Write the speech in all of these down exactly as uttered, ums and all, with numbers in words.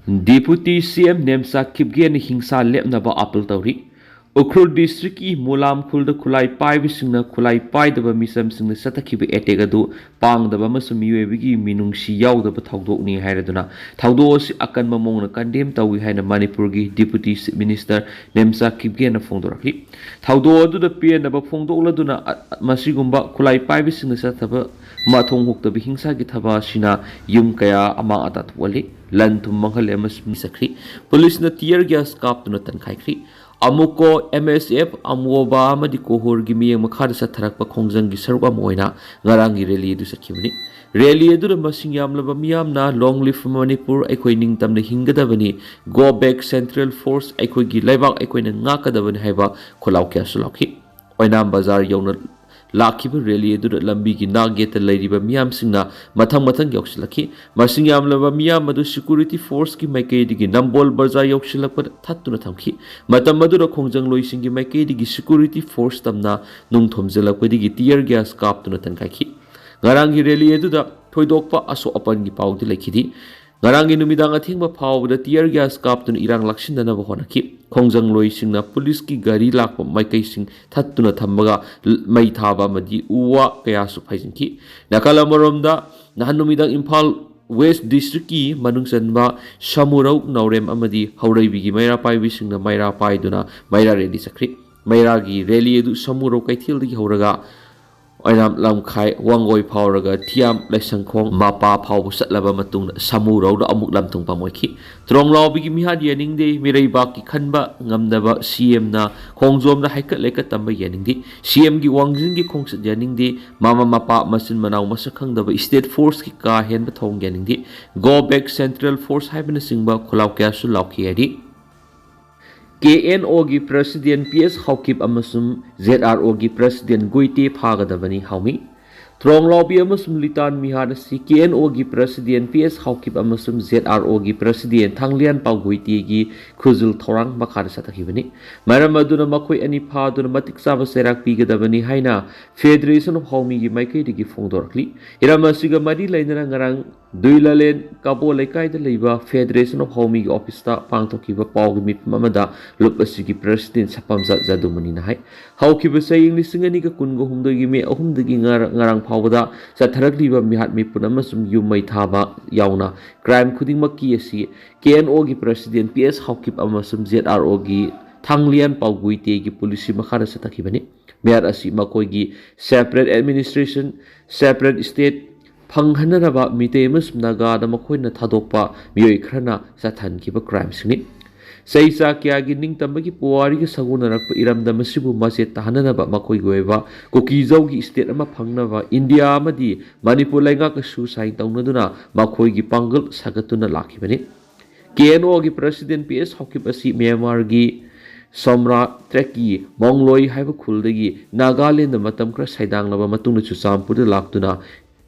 Deputy C M Nemcha ꯀꯤꯞꯒꯦꯅ ꯍꯤꯡꯁꯥ ꯂꯦꯞꯅꯕ appeal ꯇꯧꯔꯤ꯫ ꯎꯈ꯭ꯔꯨꯜ ꯗꯤꯁꯇ꯭ꯔꯤꯛꯀꯤ ꯃꯨꯂꯥꯝ ꯈꯨꯜꯗ ꯈꯨꯠꯂꯥꯏ ꯄꯥꯏꯕꯁꯤꯡꯅ ꯈꯨꯠꯂꯥꯏ ꯄꯥꯏꯗꯕ ꯃꯤꯆꯝꯁꯤꯡꯅ ꯆꯠꯊꯈꯤꯕ ꯑꯦꯇꯦꯛ ꯑꯗꯨ ꯄꯥꯡꯗꯕ ꯑꯃꯁꯨꯡ ꯃꯤꯑꯣꯏꯕꯒꯤ ꯃꯤꯅꯨꯡꯁꯤ ꯌꯥꯎꯗꯕ ꯊꯧꯗꯣꯛꯅꯤ ꯍꯥꯏꯔꯗꯨꯅ ꯊꯧꯗꯣꯛ ꯑꯁꯤ ꯑꯀꯟꯕ ꯃꯑꯣꯡꯗ ꯀꯟꯗꯦꯝ ꯇꯧꯏ ꯍꯥꯏꯅ ꯃꯅꯤꯄꯨꯔꯒꯤ ꯗꯤꯄꯨꯇꯤ ꯆꯤꯐ ꯃꯤꯅꯤꯁꯇꯔ ꯅꯦꯝꯆꯥ ꯀꯤꯞꯒꯦꯅ ꯐꯣꯡꯗꯣꯔꯛꯂꯤ꯫ ꯊꯧꯗꯣꯛ ꯑꯗꯨꯗ ꯄꯦꯟꯗꯕ ꯐꯣꯡꯗꯣꯛꯂꯗꯨꯅ ꯑ-, ꯃꯁꯤꯒꯨꯝꯕ ꯈꯨꯠꯂꯥꯏ ꯄꯥꯏꯕꯁꯤꯡꯅ ꯆꯠꯊꯕ ꯃꯊꯣꯡ ꯍꯨꯛꯇꯕ ꯍꯤꯡꯁꯥꯒꯤ ꯊꯕꯛ ꯑꯁꯤꯅ ꯌꯨꯝ ꯀꯌꯥ ꯑꯃꯥꯡ ꯑꯇꯥ ꯊꯣꯛꯍꯜꯂꯤ, ꯂꯟ ꯊꯨꯝ ꯃꯥꯡꯍꯜꯂꯦ ꯑꯃꯁꯨꯡ ꯃꯤ ꯆꯠꯈ꯭ꯔꯤ꯫ ꯄꯨꯂꯤꯁꯅ tear gas ꯀꯥꯞꯇꯨꯅ ꯇꯟꯈꯥꯏꯈ꯭ꯔꯤ꯫ ꯑꯃꯨꯀꯣ, M S F, ꯑꯃꯣꯕꯥ ꯑꯃꯗꯤ ꯀꯣꯍꯣꯔꯒꯤ ꯃꯤꯠꯌꯦꯡ ꯃꯈꯥꯗ ꯆꯠꯊꯔꯛꯄ ꯈꯣꯡꯖꯪꯒꯤ ꯁꯔꯨꯛ ꯑꯃ ꯑꯣꯏꯅ ꯉꯔꯥꯡꯒꯤ rally ꯑꯗꯨ ꯆꯠꯈꯤꯕꯅꯤ꯫ Rally ꯑꯗꯨꯗ ꯃꯁꯤꯡ ꯌꯥꯝꯂꯕ ꯃꯤꯌꯥꯝꯅ "Long live Manipur, ꯑꯩꯈꯣꯏ ꯅꯤꯡꯇꯝꯅ ꯍꯤꯡꯒꯗꯕꯅꯤ, Go back Central Force, ꯑꯩꯈꯣꯏꯒꯤ ꯂꯩꯕꯥꯛ ꯑꯩꯈꯣꯏꯅ ꯉꯥꯛꯀꯗꯕꯅꯤ" ꯍꯥꯏꯕ ꯈꯣꯜꯂꯥꯎ ꯀꯌꯥꯁꯨ ꯂꯥꯎꯈꯤ꯫ ꯑꯣꯏꯅꯥꯝ ꯕꯖꯥꯔ ꯌꯧꯅ ꯂꯥꯛꯈꯤꯕ rally ꯑꯗꯨꯗ ꯂꯝꯕꯤꯒꯤ ꯅꯥꯛ ꯌꯦꯠꯇ ꯂꯩꯔꯤꯕ ꯃꯤꯌꯥꯝꯁꯤꯡꯅ ꯃꯊꯪ ꯃꯊꯪ ꯌꯧꯁꯤꯜꯂꯛꯈꯤ꯫ ꯃꯁꯤꯡ ꯌꯥꯝꯂꯕ ꯃꯤꯌꯥꯝ ꯑꯗꯨ security forceꯀꯤ ꯃꯥꯏꯀꯩꯗꯒꯤ ꯅꯝꯕꯣꯜ ꯕꯖꯥꯔ ꯌꯧꯁꯤꯜꯂꯛꯄꯗ ꯊꯠꯇꯨꯅ ꯊꯝꯈꯤ꯫ ꯃꯇꯝ ꯑꯗꯨꯗ ꯈꯣꯡꯖꯪꯂꯣꯏꯁꯤꯡꯒꯤ ꯃꯥꯏꯀꯩꯗꯒꯤ security force ꯇꯝꯅ ꯅꯨꯡ ꯊꯣꯝꯖꯤꯜꯂꯛꯄꯗꯒꯤ tear gas ꯀꯥꯞꯇꯨꯅ ꯇꯟꯈꯥꯏꯈꯤ꯫ ꯉꯔꯥꯡꯒꯤ rally ꯑꯗꯨꯗ ꯊꯣꯏꯗꯣꯛꯄ ꯑꯁꯣꯛ ꯑꯄꯟꯒꯤ ꯄꯥꯎꯗꯤ ꯂꯩꯈꯤꯗꯦ꯫ ꯉꯔꯥꯡꯒꯤ ꯅꯨꯃꯤꯗꯥꯡ ꯑꯊꯦꯡꯕ ꯐꯥꯎꯕꯗ tear gas ꯀꯥꯞꯇꯨꯅ ꯏꯔꯥꯡ ꯂꯥꯛꯁꯤꯟꯗꯅꯕ ꯍꯣꯠꯅꯈꯤ꯫ ꯈꯣꯡꯖꯪꯂꯣꯏꯁꯤꯡꯅ ꯄꯨꯂꯤꯁꯀꯤ ꯒꯥꯔꯤ ꯂꯥꯛꯄ ꯃꯥꯏꯀꯩꯁꯤꯡ ꯊꯠꯇꯨꯅ ꯊꯝꯃꯒ ꯃꯩ ꯊꯥꯕ ꯑꯃꯗꯤ ꯎ ꯋꯥ ꯀꯌꯥꯁꯨ ꯐꯩꯖꯤꯟꯈꯤ꯫ ꯅꯥꯀꯜ ꯑꯃꯔꯣꯝꯗ, ꯅꯍꯥꯟ ꯅꯨꯃꯤꯗꯥꯡ ꯏꯝꯐꯥꯜ West Districtꯀꯤ ꯃꯅꯨꯡ ꯆꯟꯕ ꯁꯃꯨꯔꯧ, ꯅꯥꯎꯔꯦꯝ ꯑꯃꯗꯤ ꯍꯧꯔꯩꯕꯤꯒꯤ ꯃꯩꯔꯥ ꯄꯥꯏꯕꯤꯁꯤꯡꯅ ꯃꯩꯔꯥ ꯄꯥꯏꯗꯨꯅ ꯃꯩꯔꯥ rally ꯆꯠꯈ꯭ꯔꯤ꯫ ꯃꯩꯔꯥꯒꯤ rally ꯑꯗꯨ ꯁꯃꯨꯔꯧ ꯀꯩꯊꯦꯜꯗꯒꯤ ꯍꯧꯔꯒ ꯑꯣꯏꯅꯥꯝ ꯂꯝꯈꯥꯏ ꯋꯥꯡꯒꯣꯏ ꯐꯥꯎꯔꯒ ꯊꯤꯌꯥꯝ ꯂꯥꯏꯁꯪꯈꯣꯡ ꯃꯄꯥ ꯐꯥꯎꯕ ꯆꯠꯂꯕ ꯃꯇꯨꯡꯗ ꯁꯃꯨꯔꯧꯗ ꯑꯃꯨꯛ ꯂꯝꯊꯨꯡꯐꯝ ꯑꯣꯏꯈꯤ꯫ ꯇ꯭ꯔꯣꯡꯂꯥꯎꯕꯤꯒꯤ ꯃꯤꯍꯥꯠ ꯌꯥꯅꯤꯡꯗꯦ, ꯃꯤꯔꯩꯕꯥꯛꯀꯤ ꯈꯟꯕ ꯉꯝꯗꯕ CMꯅ ꯈꯣꯡꯖꯣꯝꯗ ꯍꯥꯏꯀꯠ ꯂꯩꯀꯠ ꯇꯝꯕ ꯌꯥꯅꯤꯡꯗꯦ, CMꯒꯤ ꯋꯥꯡꯖꯤꯡꯒꯤ ꯈꯣꯡꯆꯠ ꯌꯥꯅꯤꯡꯗꯦ, ꯃꯃꯥ ꯃꯄꯥ ꯃꯆꯤꯟ ꯃꯅꯥꯎ ꯃꯁꯛ ꯈꯪꯗꯕ state forceꯀꯤ ꯀꯥ ꯍꯦꯟꯕ ꯊꯧꯑꯣꯡ ꯌꯥꯅꯤꯡꯗꯦ, Go back Central Force ꯍꯥꯏꯕꯅꯆꯤꯡꯕ ꯈꯣꯜꯂꯥꯎ ꯀꯌꯥꯁꯨ ꯂꯥꯎꯈꯤ ꯍꯥꯏꯔꯤ꯫ KNOꯒꯤ president PS ꯍꯥꯎꯀꯤꯞ ꯑꯃꯁꯨꯡ ZROꯒꯤ president ꯒꯨꯏꯇꯦ ꯐꯥꯒꯗꯕꯅꯤ ꯍꯥꯎꯃꯤ꯫ ꯇ꯭ꯔꯣꯡꯂꯥꯎꯕꯤ ꯑꯃꯁꯨꯡ ꯂꯤꯇꯥꯟ ꯃꯤꯍꯥꯠ ꯑꯁꯤ ꯀꯦ ꯑꯦꯟ ꯑꯣꯒꯤ ꯄ꯭ꯔꯁꯤꯗꯦꯟ ꯄꯤ ꯑꯦꯁ ꯍꯥꯎꯀꯤꯞ ꯑꯃꯁꯨꯡ ꯖꯦꯠ ꯑꯥꯔ ꯑꯣꯒꯤ ꯄ꯭ꯔꯁꯤꯗꯦꯟ ꯊꯥꯡꯂꯤꯌꯥꯟ ꯄꯥꯎꯒꯨꯏꯇꯦꯒꯤ ꯈꯨꯖꯤꯜ ꯊꯧꯔꯥꯡ ꯃꯈꯥꯗ ꯆꯠꯊꯈꯤꯕꯅꯤ꯫ ꯃꯔꯝ ꯑꯗꯨꯅ ꯃꯈꯣꯏ ꯑꯅꯤ ꯐꯥꯗꯨꯅ ꯃꯇꯤꯛ ꯆꯥꯕ ꯆꯩꯔꯥꯛ ꯄꯤꯒꯗꯕꯅꯤ ꯍꯥꯏꯅ Federation of Haomyꯒꯤ ꯃꯥꯏꯀꯩꯗꯒꯤ ꯐꯣꯡꯗꯣꯔꯛꯂꯤ꯫ ꯍꯤꯔꯝ ꯑꯁꯤꯒ ꯃꯔꯤ ꯂꯩꯅꯅ ꯉꯔꯥꯡ ꯗꯨꯏꯂꯥꯂꯦꯟ ꯀꯥꯕꯣ ꯂꯩꯀꯥꯏꯗ ꯂꯩꯕ Federation of Haomyꯒꯤ ꯑꯣꯐꯤꯁꯇ ꯄꯥꯡꯊꯣꯛꯈꯤꯕ ꯄꯥꯎꯒꯤ ꯃꯤꯐꯝ ꯑꯃꯗ ꯂꯨꯞ ꯑꯁꯤꯒꯤ ꯄ꯭ꯔꯁꯤꯗꯦꯟ ꯁꯄꯝꯖꯥꯠ ꯖꯥꯗꯨꯃꯅꯤꯅ ꯍꯥꯏ꯫ ꯍꯧꯈꯤꯕ ꯆꯍꯤ ꯂꯤꯁꯤꯡ ꯑꯅꯤꯒ ꯀꯨꯟꯒ ꯍꯨꯝꯗꯣꯏꯒꯤ ꯃꯦ ꯑꯍꯨꯝꯗꯒꯤ ꯉꯔ-, ꯉꯔꯥꯡ ꯐꯥꯎꯕꯗ ꯆꯠꯊꯔꯛꯂꯤꯕ ꯃꯤꯍꯥꯠ ꯃꯤꯄꯨꯟ ꯑꯃꯁꯨꯡ ꯌꯨꯝ ꯃꯩ ꯊꯥꯕ ꯌꯥꯎꯅ ꯀ꯭ꯔꯥꯏꯝ ꯈꯨꯗꯤꯡꯃꯛꯀꯤ ꯑꯁꯤ ꯀꯦ ꯑꯦꯟ ꯑꯣꯒꯤ ꯄ꯭ꯔꯁꯤꯗꯦꯟ ꯄꯤ ꯑꯦꯁ ꯍꯥꯎꯀꯤꯞ ꯑꯃꯁꯨꯡ ꯖꯦꯠ ꯑꯥꯔ ꯑꯣꯒꯤ ꯊꯥꯡꯂꯤꯌꯥꯟ ꯄꯥꯎꯒꯨꯏꯇꯦꯒꯤ ꯄꯣꯂꯤꯁꯤ ꯃꯈꯥꯗ ꯆꯠꯊꯈꯤꯕꯅꯤ꯫ ꯃꯤꯍꯥꯠ ꯑꯁꯤ ꯃꯈꯣꯏꯒꯤ separate administration, separate state ꯐꯪꯍꯟꯅꯅꯕ Meitei ꯑꯃꯁꯨꯡ ꯅꯥꯒꯥꯗ ꯃꯈꯣꯏꯅ ꯊꯥꯗꯣꯛꯄ ꯃꯤꯑꯣꯏ ꯈꯔꯅ ꯆꯠꯊꯍꯟꯈꯤꯕ ꯀ꯭ꯔꯥꯏꯝꯁꯤꯡꯅꯤ꯫ ꯆꯍꯤ ꯆꯥ ꯀꯌꯥꯒꯤ ꯅꯤꯡꯇꯝꯕꯒꯤ ꯄꯨꯋꯥꯔꯤꯒ ꯁꯥꯒꯣꯟꯅꯔꯛꯄ ꯏꯔꯝꯗꯝ ꯑꯁꯤꯕꯨ ꯃꯆꯦꯠ ꯇꯥꯍꯟꯅꯅꯕ ꯃꯈꯣꯏꯒꯤ ꯑꯣꯏꯕ ꯀꯨꯀꯤꯖꯧꯒꯤ ꯁ꯭ꯇꯦꯠ ꯑꯃ ꯐꯪꯅꯕ ꯏꯟꯗꯤꯌꯥ ꯑꯃꯗꯤ ꯃꯅꯤꯄꯨꯔ ꯂꯩꯉꯥꯛꯀꯁꯨ ꯁꯥꯏꯟ ꯇꯧꯅꯗꯨꯅ ꯃꯈꯣꯏꯒꯤ ꯄꯥꯡꯒꯜ ꯁꯥꯒꯠꯇꯨꯅ ꯂꯥꯛꯈꯤꯕꯅꯤ꯫ ꯀꯦ ꯑꯦꯟ ꯑꯣꯒꯤ ꯄ꯭ꯔꯁꯤꯗꯦꯟ ꯄꯤ ꯑꯦꯁ ꯍꯥꯎꯀꯤꯞ ꯑꯁꯤ ꯃ꯭ꯌꯥꯟꯃꯥꯔꯒꯤ ꯁꯣꯝꯔꯥ ꯇ꯭ꯔꯦꯛꯀꯤ ꯃꯣꯡꯂꯣꯏ ꯍꯥꯏꯕ ꯈꯨꯜꯗꯒꯤ ꯅꯥꯒꯥꯂꯦꯟꯗ ꯃꯇꯝ ꯈꯔ ꯁꯩꯗꯥꯡꯂꯕ ꯃꯇꯨꯡꯗ ꯆꯨꯔꯆꯥꯟꯄꯨꯔꯗ ꯂꯥꯛꯇꯨꯅ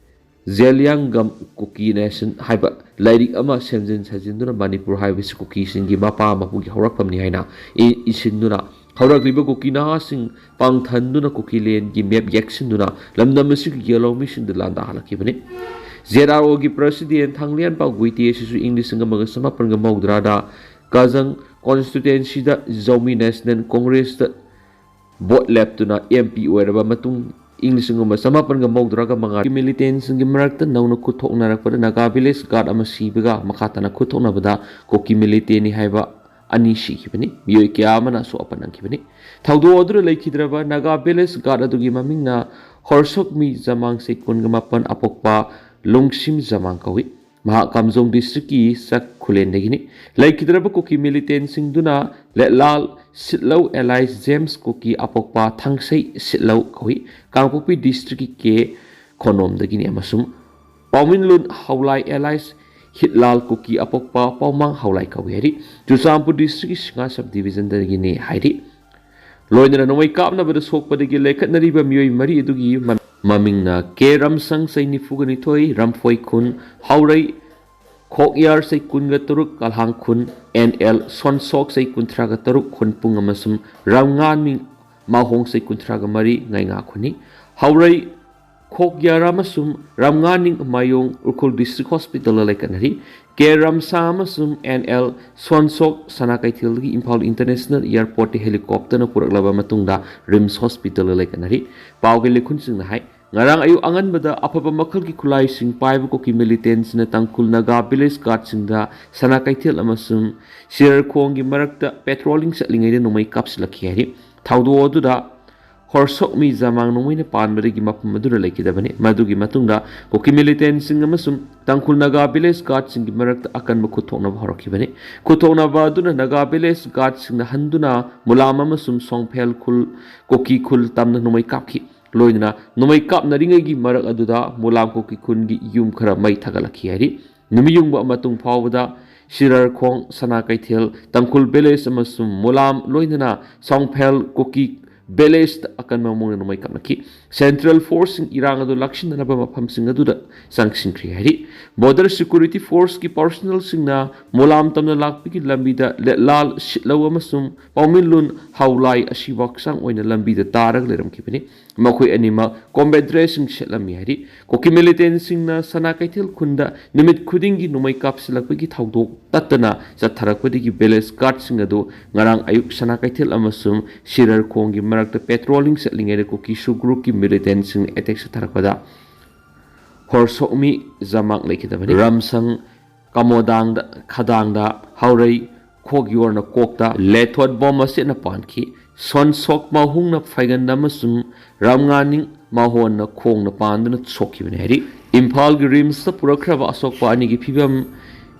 ꯖꯦꯂꯤꯌꯥꯡꯒꯝ ꯀꯨꯀꯤ ꯅꯦꯁꯟ ꯍꯥꯏꯕ ꯂꯥꯏꯔꯤꯛ ꯑꯃ ꯁꯦꯝꯖꯤꯟ ꯁꯥꯖꯤꯟꯗꯨꯅ ꯃꯅꯤꯄꯨꯔ ꯍꯥꯏꯕꯁꯤ ꯀꯨꯀꯤꯁꯤꯡꯒꯤ ꯃꯄꯥ ꯃꯄꯨꯒꯤ ꯍꯧꯔꯛꯐꯝꯅꯤ ꯍꯥꯏꯅ ꯏ-, ꯏꯁꯤꯟꯗꯨꯅ ꯍꯧꯔꯛꯂꯤꯕ ꯀꯨꯀꯤ ꯅꯍꯥꯁꯤꯡ ꯄꯥꯡꯊꯟꯗꯨꯅ ꯀꯨꯀꯤꯂꯦꯟꯒꯤ ꯃꯦꯞ ꯌꯦꯛꯁꯤꯟꯗꯨꯅ ꯂꯝꯗꯝ ꯑꯁꯤꯒꯤ ꯌꯦꯜꯍꯧꯃꯤꯁꯤꯡꯗ ꯂꯥꯟꯗꯥꯍꯜꯂꯛꯈꯤꯕꯅꯤ꯫ ꯖꯦꯠ ꯑꯥꯔ ꯑꯣꯒꯤ ꯄ꯭ꯔꯁꯤꯗꯦꯟ ꯊꯥꯡꯂꯤꯌꯥꯟ ꯄꯥꯎꯒꯨꯏꯇꯦ ꯑꯁꯤꯁꯨ ꯏꯪ ꯂꯤꯁꯤꯡ ꯑꯃꯒ ꯆꯃꯥꯄꯟꯒ ꯃꯧꯗ꯭ꯔꯥꯗ ꯀꯥꯖꯪ ꯀꯣꯟꯁꯇꯤꯇ꯭ꯋꯦꯟꯁꯤꯗ ꯖꯧꯃꯤ ꯅꯦꯁꯅꯦꯜ ꯀꯣꯡꯒ꯭ꯔꯦꯁꯇ ꯚꯣꯠ ꯂꯦꯞꯇꯨꯅ ꯑꯦꯝ ꯄꯤ ꯑꯣꯏꯔꯕ ꯃꯇꯨꯡ ꯏꯪ ꯂꯤꯁꯤꯡ ꯑꯃ ꯆꯃꯥꯄꯟꯒ ꯃꯧꯗ꯭ꯔꯥꯒ ꯃꯉꯥ ꯃꯤꯂꯤꯇꯦꯟꯁꯤꯡꯒꯤ ꯃꯔꯛꯇ ꯅꯧꯅ ꯈꯨꯠ ꯊꯣꯛꯅꯔꯛꯄꯗ ꯅꯥꯒꯥ ꯚꯤꯂꯦꯖ ꯒꯥꯔꯗ ꯑꯃ ꯁꯤꯕꯒ ꯃꯈꯥ ꯇꯥꯅ ꯈꯨꯠ ꯊꯣꯛꯅꯕꯗ ꯀꯨꯀꯤ ꯃꯤꯂꯤꯇꯦꯟꯅꯤ ꯍꯥꯏꯕ ꯑꯅꯤ ꯁꯤꯈꯤꯕꯅꯤ꯫ ꯃꯤꯑꯣꯏ ꯀꯌꯥ ꯑꯃꯅ ꯑꯁꯣꯛ ꯑꯄꯟ ꯅꯪꯈꯤꯕꯅꯤ꯫ ꯊꯧꯗꯣꯛ ꯑꯗꯨꯗ ꯂꯩꯈꯤꯗ꯭ꯔꯕ ꯅꯥꯒꯥ ꯚꯤꯂꯦꯖ ꯒꯥꯔꯗ ꯑꯗꯨꯒꯤ ꯃꯃꯤꯡꯅ ꯍꯣꯔꯁꯣꯛꯃꯤ ꯖꯃꯥꯡ ꯆꯍꯤ ꯀꯨꯟꯒ ꯃꯥꯄꯟ ꯑꯄꯣꯛꯄ ꯂꯨꯡꯁꯤꯝ ꯖꯃꯥꯡ ꯀꯧꯏ꯫ ꯃꯍꯥꯛ ꯀꯥꯝꯖꯣꯡ ꯗꯤꯁꯇ꯭ꯔꯤꯛꯀꯤ ꯆꯥꯛ ꯈꯨꯂꯦꯟꯗꯒꯤꯅꯤ꯫ ꯂꯩꯈꯤꯗ꯭ꯔꯕ ꯀꯨꯀꯤ ꯃꯤꯂꯤꯇꯦꯟꯁꯤꯡꯗꯨꯅ ꯂꯦꯠꯂꯥꯜ ꯁꯤꯠꯂꯧ ꯑꯦꯂꯥꯏꯁ ꯖꯦꯝꯁ ꯀꯨꯀꯤ ꯑꯄꯣꯛꯄ ꯊꯥꯡꯁꯩ ꯁꯤꯠꯂꯧ ꯀꯧꯏ꯫ ꯀꯥꯡꯄꯣꯛꯄꯤ ꯗꯤꯁꯇ꯭ꯔꯤꯛꯀꯤ ꯀꯦ ꯈꯣꯅꯣꯝꯗꯒꯤꯅꯤ ꯑꯃꯁꯨꯡ ꯄꯥꯎꯃꯤꯟꯂꯨꯟ ꯍꯧꯂꯥꯏ ꯑꯦꯂꯥꯏꯁ ꯍꯤꯠꯂꯥꯜ ꯀꯨꯀꯤ ꯑꯄꯣꯛꯄ ꯄꯥꯎꯃꯥꯡ ꯍꯧꯂꯥꯏ ꯀꯧꯏ ꯍꯥꯏꯔꯤ꯫ ꯆꯨꯔꯆꯥꯟꯄꯨꯔ ꯗꯤꯁꯇ꯭ꯔꯤꯛꯀꯤ ꯁꯤꯡꯍꯥ ꯁꯕ ꯗꯤꯕꯤꯖꯟꯗꯒꯤꯅꯤ ꯍꯥꯏꯔꯤ꯫ ꯂꯣꯏꯅꯅ ꯅꯣꯡꯃꯩ ꯀꯥꯞꯅꯕꯗ ꯁꯣꯛꯄꯗꯒꯤ ꯂꯩꯈꯠꯅꯔꯤꯕ ꯃꯤꯑꯣꯏ ꯃꯔꯤ ꯑꯗꯨꯒꯤ ꯃꯃꯤꯡ ꯃꯃꯤꯡꯅ ꯀꯦ ꯔꯝꯁꯪ, ꯆꯍꯤ ꯅꯤꯐꯨꯒ ꯅꯤꯊꯣꯏ, ꯔꯝꯐꯣꯏ ꯈꯨꯟ, ꯍꯥꯎꯔꯩ ꯈꯣꯛꯌꯥꯔ, ꯆꯍꯤ ꯀꯨꯟꯒ ꯇꯔꯨꯛ, ꯀꯂꯥꯡ ꯈꯨꯟ, ꯑꯦꯟ ꯑꯦꯜ ꯁꯣꯟꯁꯣꯛ, ꯆꯍꯤ ꯀꯨꯟꯊ꯭ꯔꯥꯒ ꯇꯔꯨꯛ, ꯈꯨꯟꯄꯨꯡ ꯑꯃꯁꯨꯡ ꯔꯝꯉꯥꯅꯤꯡ ꯃꯥꯍꯣꯡ, ꯆꯍꯤ ꯀꯨꯟꯊ꯭ꯔꯥꯒ ꯃꯔꯤ, ꯉꯥꯏꯉꯥ ꯈꯨꯟꯅꯤ꯫ ꯍꯥꯎꯔꯩ ꯈꯣꯛꯌꯥꯔ ꯑꯃꯁꯨꯡ ꯔꯝꯉꯥꯅꯤꯡ ꯃꯥꯌꯣꯡ ꯎꯈ꯭ꯔꯨꯜ ꯗꯤꯁꯇ꯭ꯔꯤꯛ ꯍꯣꯁꯄꯤꯇꯥꯜꯗ ꯂꯩꯈꯠꯅꯔꯤ꯫ ꯀꯦ ꯔꯝꯁꯥ ꯑꯃꯁꯨꯡ ꯑꯦꯟ ꯑꯦꯜ ꯁꯣꯟꯁꯣꯛ ꯁꯅꯥ ꯀꯩꯊꯦꯜꯗꯒꯤ ꯏꯝꯐꯥꯜ ꯏꯟꯇꯔꯅꯦꯁꯅꯦꯜ ꯑꯦꯌꯔꯄꯣꯔꯠꯇ ꯍꯦꯂꯤꯀꯣꯞꯇꯔꯅ ꯄꯨꯔꯛꯂꯕ ꯃꯇꯨꯡꯗ ꯔꯤꯝꯁ ꯍꯣꯁꯄꯤꯇꯥꯜꯗ ꯂꯩꯈꯠꯅꯔꯤ꯫ ꯄꯥꯎꯒꯤ ꯂꯩꯈꯨꯟꯁꯤꯡꯅ ꯍꯥꯏ, ꯉꯔꯥꯡ ꯑꯌꯨꯛ ꯑꯉꯟꯕꯗ ꯑꯐꯕ ꯃꯈꯜꯒꯤ ꯈꯨꯠꯂꯥꯏꯁꯤꯡ ꯄꯥꯏꯕ ꯀꯨꯀꯤ ꯃꯤꯂꯤꯇꯦꯟꯁꯤꯡꯅ ꯇꯥꯡꯈꯨꯜ ꯅꯥꯒꯥ ꯚꯤꯂꯦꯖ ꯒꯥꯔꯗꯁꯤꯡꯗ ꯁꯅꯥ ꯀꯩꯊꯦꯜ ꯑꯃꯁꯨꯡ ꯁꯤꯔꯔꯈꯣꯡꯒꯤ ꯃꯔꯛꯇ ꯄꯦꯇ꯭ꯔꯣꯂꯤꯡ ꯆꯠꯂꯤꯉꯩꯗ ꯅꯣꯡꯃꯩ ꯀꯥꯞꯁꯤꯜꯂꯛꯈꯤ ꯍꯥꯏꯔꯤ꯫ ꯊꯧꯗꯣꯛ ꯑꯗꯨꯗ ꯍꯣꯔꯁꯣꯛꯃꯤ ꯖꯃꯥꯡ ꯅꯣꯡꯃꯩꯅ ꯄꯥꯟꯕꯗꯒꯤ ꯃꯐꯝ ꯑꯗꯨꯗ ꯂꯩꯈꯤꯗꯕꯅꯤ꯫ ꯃꯗꯨꯒꯤ ꯃꯇꯨꯡꯗ ꯀꯨꯀꯤ ꯃꯤꯂꯤꯇꯦꯟꯁꯤꯡ ꯑꯃꯁꯨꯡ ꯇꯥꯡꯈꯨꯜ ꯅꯥꯒꯥ ꯚꯤꯂꯦꯖ ꯒꯥꯔꯗꯁꯤꯡꯒꯤ ꯃꯔꯛꯇ ꯑꯀꯟꯕ ꯈꯨꯠꯊꯣꯛꯅꯕ ꯍꯧꯔꯛꯈꯤꯕꯅꯤ꯫ ꯈꯨꯠꯊꯣꯛꯅꯕ ꯑꯗꯨꯅ ꯅꯥꯒꯥ ꯚꯤꯂꯦꯖ ꯒꯥꯔꯗꯁꯤꯡꯅ ꯍꯟꯗꯨꯅ ꯃꯨꯂꯥꯝ ꯑꯃꯁꯨꯡ ꯁꯣꯡꯐꯦꯜ ꯈꯨꯜ, ꯀꯨꯀꯤ ꯈꯨꯜ ꯇꯝꯅ ꯅꯣꯡꯃꯩ ꯀꯥꯞꯈꯤ꯫ ꯂꯣꯏꯅꯅ ꯅꯣꯡꯃꯩ ꯀꯥꯞꯅꯔꯤꯉꯩꯒꯤ ꯃꯔꯛ ꯑꯗꯨꯗ ꯃꯨꯂꯥꯝ ꯀꯨꯀꯤ ꯈꯨꯟꯒꯤ ꯌꯨꯝ ꯈꯔ ꯃꯩ ꯊꯥꯒꯠꯂꯛꯈꯤ ꯍꯥꯏꯔꯤ꯫ ꯅꯨꯃꯤꯠ ꯌꯨꯡꯕ ꯃꯇꯨꯡ ꯐꯥꯎꯕꯗ ꯁꯤꯔꯔꯈꯣꯡ, ꯁꯅꯥ ꯀꯩꯊꯦꯜ, ꯇꯥꯡꯈꯨꯜ ꯚꯤꯂꯦꯖ ꯑꯃꯁꯨꯡ ꯃꯨꯂꯥꯝ, ꯂꯣꯏꯅꯅ ꯁꯣꯡꯐꯦꯜ ꯀꯨꯀꯤ ꯚꯤꯂꯦꯖꯇ ꯑꯀꯟꯕ ꯃꯑꯣꯡꯗ ꯅꯣꯡꯃꯩ ꯀꯥꯞꯅꯈꯤ꯫ ꯁꯦꯟꯇ꯭ꯔꯦꯜ ꯐꯣꯔꯁꯁꯤꯡ ꯏꯔꯥꯡ ꯑꯗꯨ ꯂꯥꯛꯁꯤꯟꯅꯅꯕ ꯃꯐꯝꯁꯤꯡ ꯑꯗꯨꯗ ꯆꯪꯁꯤꯟꯈ꯭ꯔꯦ ꯍꯥꯏꯔꯤ꯫ ꯕꯣꯔꯗꯔ ꯁꯦꯀ꯭ꯌꯨꯔꯤꯇꯤ ꯐꯣꯔꯁꯀꯤ ꯄꯥꯔꯁꯣꯅꯦꯜꯁꯤꯡꯅ ꯃꯣꯂꯥꯝ ꯇꯝꯅ ꯂꯥꯛꯄꯒꯤ ꯂꯝꯕꯤꯗ ꯂꯦꯠꯂꯥꯜ ꯁꯤꯠꯂꯧ ꯑꯃꯁꯨꯡ ꯄꯥꯎꯃꯤꯟꯂꯨꯟ ꯍꯥꯎꯂꯥꯏ ꯑꯁꯤꯕ ꯍꯛꯆꯥꯡ ꯑꯣꯏꯅ ꯂꯝꯕꯤꯗ ꯇꯥꯔꯒ ꯂꯩꯔꯝꯈꯤꯕꯅꯤ꯫ ꯃꯈꯣꯏ ꯑꯅꯤꯃꯛ ꯀꯣꯝꯕꯦꯠ ꯗ꯭ꯔꯦꯁꯁꯤꯡ ꯁꯦꯠꯂꯝꯃꯤ ꯍꯥꯏꯔꯤ꯫ ꯀꯨꯀꯤ ꯃꯤꯂꯤꯇꯦꯟꯁꯤꯡꯅ ꯁꯅꯥ ꯀꯩꯊꯦꯜ ꯈꯨꯟꯗ ꯅꯨꯃꯤꯠ ꯈꯨꯗꯤꯡꯒꯤ ꯅꯣꯡꯃꯩ ꯀꯥꯞꯁꯤꯜꯂꯛꯄꯒꯤ ꯊꯧꯗꯣꯛ ꯇꯠꯇꯅ ꯆꯠꯊꯔꯛꯄꯗꯒꯤ ꯚꯤꯂꯦꯖ ꯒꯥꯔꯗꯁꯤꯡ ꯑꯗꯨ ꯉꯔꯥꯡ ꯑꯌꯨꯛ ꯁꯅꯥ ꯀꯩꯊꯦꯜ ꯑꯃꯁꯨꯡ ꯁꯤꯔꯔꯈꯣꯡꯒꯤ ꯃꯔꯛꯇ ꯄꯦꯇ꯭ꯔꯣꯂꯤꯡ ꯆꯠꯂꯤꯉꯩꯗ ꯀꯨꯀꯤ ꯁꯨꯒ꯭ꯔꯨꯞꯀꯤ ꯃꯤꯂꯤꯇꯦꯟꯁꯤꯡꯅ ꯑꯦꯇꯦꯛ ꯆꯠꯊꯔꯛꯄꯗ ꯍꯣꯔꯁꯣꯛꯃꯤ ꯖꯃꯥꯛ ꯂꯩꯈꯤꯗꯕꯅꯤ꯫ ꯔꯝꯁꯪ, ꯀꯃꯣꯗꯥꯡꯗ, ꯈꯗꯥꯡꯗ, ꯍꯥꯎꯔꯩ ꯈꯣꯛꯌꯣꯔꯅ ꯀꯣꯛꯇ ꯂꯦꯊꯣꯠ ꯕꯣꯝ ꯃꯆꯦꯠꯅ ꯄꯥꯟꯈꯤ꯫ ꯁꯣꯟꯁꯣꯛ ꯃꯥꯍꯨꯡꯅ ꯐꯥꯏꯒꯟꯗ ꯑꯃꯁꯨꯡ ꯔꯝꯉꯥꯅꯤꯡ ꯃꯥꯍꯣꯟꯅ ꯈꯣꯡꯅ ꯄꯥꯟꯗꯨꯅ ꯁꯣꯛꯈꯤꯕꯅꯤ ꯍꯥꯏꯔꯤ꯫ ꯏꯝꯐꯥꯜꯒꯤ ꯔꯤꯝꯁꯇ ꯄꯨꯔꯛꯈ꯭ꯔꯕ ꯑꯁꯣꯛꯄ ꯑꯅꯤꯒꯤ ꯐꯤꯕꯝ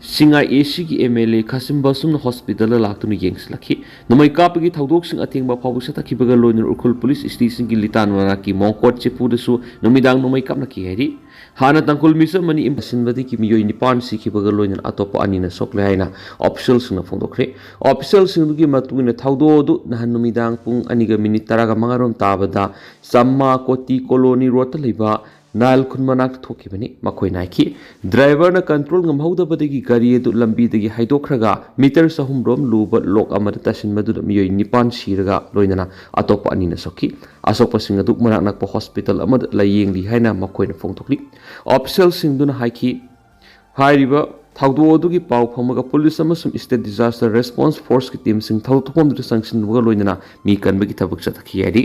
ꯁꯤꯡꯉꯥꯏ ꯑꯦꯁꯤꯒꯤ ꯑꯦꯝ ꯑꯦꯜ ꯑꯦ ꯈꯥꯁꯤꯝ ꯕꯥꯁꯨꯝꯅ ꯍꯣꯁꯄꯤꯇꯥꯜꯗ ꯂꯥꯛꯇꯨꯅ ꯌꯦꯡꯁꯤꯜꯂꯛꯈꯤ꯫ ꯅꯣꯡꯃꯩ ꯀꯥꯞꯄꯒꯤ ꯊꯧꯗꯣꯛꯁꯤꯡ ꯑꯊꯦꯡꯕ ꯐꯥꯎꯕ ꯆꯠꯊꯈꯤꯕꯒ ꯂꯣꯏꯅꯅ ꯎꯈ꯭ꯔꯨꯜ ꯄꯨꯂꯤꯁ ꯁ꯭ꯇꯦꯁꯟꯒꯤ ꯂꯤꯇꯥꯟ ꯃꯅꯥꯛꯀꯤ ꯃꯣꯡꯀꯣꯠ ꯆꯦꯄꯨꯗꯁꯨ ꯅꯨꯃꯤꯗꯥꯡ ꯅꯣꯡꯃꯩ ꯀꯥꯞꯅꯈꯤ ꯍꯥꯏꯔꯤ꯫ ꯍꯥꯟꯅ ꯇꯥꯡꯈꯨꯜ ꯃꯤꯆꯝ ꯑꯅꯤ ꯏꯝꯐꯥꯜ ꯁꯤꯟꯕꯗꯒꯤ ꯃꯤꯑꯣꯏ ꯅꯤꯄꯥꯟ ꯁꯤꯈꯤꯕꯒ ꯂꯣꯏꯅꯅ ꯑꯇꯣꯞꯄ ꯑꯅꯤꯅ ꯁꯣꯛꯂꯦ ꯍꯥꯏꯅ ꯑꯣꯐꯤꯁꯤꯌꯦꯜꯁꯤꯡꯅ ꯐꯣꯡꯗꯣꯛꯈ꯭ꯔꯦ꯫ ꯑꯣꯐꯤꯁꯤꯌꯦꯜꯁꯤꯡꯗꯨꯒꯤ ꯃꯇꯨꯡ ꯏꯟꯅ ꯊꯧꯗꯣꯛ ꯑꯗꯨ ꯅꯍꯥꯟ ꯅꯨꯃꯤꯗꯥꯡ ꯄꯨꯡ ꯑꯅꯤꯒ ꯃꯤꯅꯤꯠ ꯇꯔꯥꯒ ꯃꯉꯥꯔꯣꯝ ꯇꯥꯕꯗ ꯆꯝꯃꯥ ꯀꯣꯇꯤ ꯀꯣꯂꯣꯅꯤ ꯔꯣꯗꯇ ꯂꯩꯕ ꯅꯥꯏꯜ ꯈꯨꯟ ꯃꯅꯥꯛꯇ ꯊꯣꯛꯈꯤꯕꯅꯤ꯫ ꯃꯈꯣꯏꯅ ꯍꯥꯏꯈꯤ, ꯗ꯭ꯔꯥꯏꯚꯔꯅ ꯀꯟꯇ꯭ꯔꯣꯜ ꯉꯝꯍꯧꯗꯕꯗꯒꯤ ꯒꯥꯔꯤ ꯑꯗꯨ ꯂꯝꯕꯤꯗꯒꯤ ꯍꯥꯏꯗꯣꯛꯈ꯭ꯔꯒ ꯃꯤꯇꯔ ꯆꯍꯨꯝ ꯔꯣꯝ ꯂꯨꯕ ꯂꯣꯛ ꯑꯃꯗ ꯇꯥꯁꯤꯟꯕꯗꯨꯗ ꯃꯤꯑꯣꯏ ꯅꯤꯄꯥꯟ ꯁꯤꯔꯒ ꯂꯣꯏꯅꯅ ꯑꯇꯣꯞꯄ ꯑꯅꯤꯅ ꯁꯣꯛꯈꯤ꯫ ꯑꯁꯣꯛꯄꯁꯤꯡ ꯑꯗꯨ ꯃꯅꯥꯛ ꯅꯛꯄ ꯍꯣꯁꯄꯤꯇꯥꯜ ꯑꯃꯗ ꯂꯥꯌꯦꯡꯂꯤ ꯍꯥꯏꯅ ꯃꯈꯣꯏꯅ ꯐꯣꯡꯗꯣꯛꯂꯤ꯫ ꯑꯣꯐꯤꯁꯤꯌꯦꯜꯁꯤꯡꯗꯨꯅ ꯍꯥꯏꯈꯤ, ꯍꯥꯏꯔꯤꯕ ꯊꯧꯗꯣꯛ ꯑꯗꯨꯒꯤ ꯄꯥꯎ ꯐꯪꯕꯒ ꯄꯨꯂꯤꯁ ꯑꯃꯁꯨꯡ ꯁ꯭ꯇꯦꯠ ꯗꯤꯖꯥꯁꯇꯔ ꯔꯦꯁꯄꯣꯟꯁ ꯐꯣꯔꯁꯀꯤ ꯇꯤꯝꯁꯤꯡ ꯊꯧꯗꯣꯛ ꯊꯣꯛꯐꯝꯗꯨꯗ ꯆꯪꯁꯤꯟꯕꯒ ꯂꯣꯏꯅꯅ ꯃꯤ ꯀꯟꯕꯒꯤ ꯊꯕꯛ ꯆꯠꯊꯈꯤ ꯍꯥꯏꯔꯤ꯫